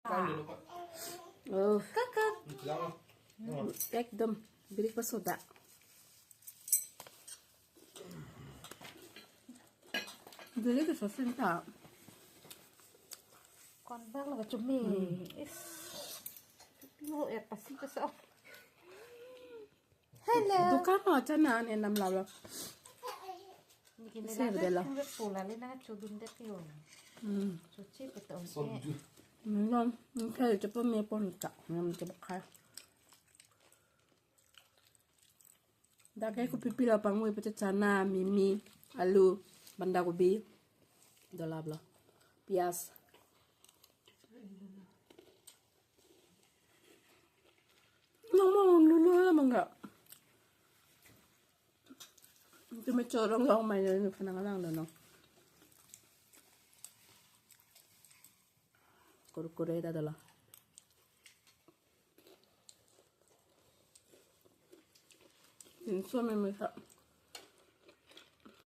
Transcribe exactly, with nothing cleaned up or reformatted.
Oh, ekdom birik pasoda. Birik keso sing ta. Konbak lo kachumi. Is. Mo et pasi keso. Hello. Dukan lo chana ne nam lalo. Niki ne Sir lalo delo. Pura pula le na chodun det yo. Hmm. Choche peto. Non, non kali cepo me pon ta. Nam cepo kai. Dak ke kopi pila pangui pete chana, mimi, alu, banda gobi, dolap lo, pias. Nang mau lulu lah mangga. Itu me chorong long mai ni panang lang dono. Kurkure ta dolo. Inso me mesa.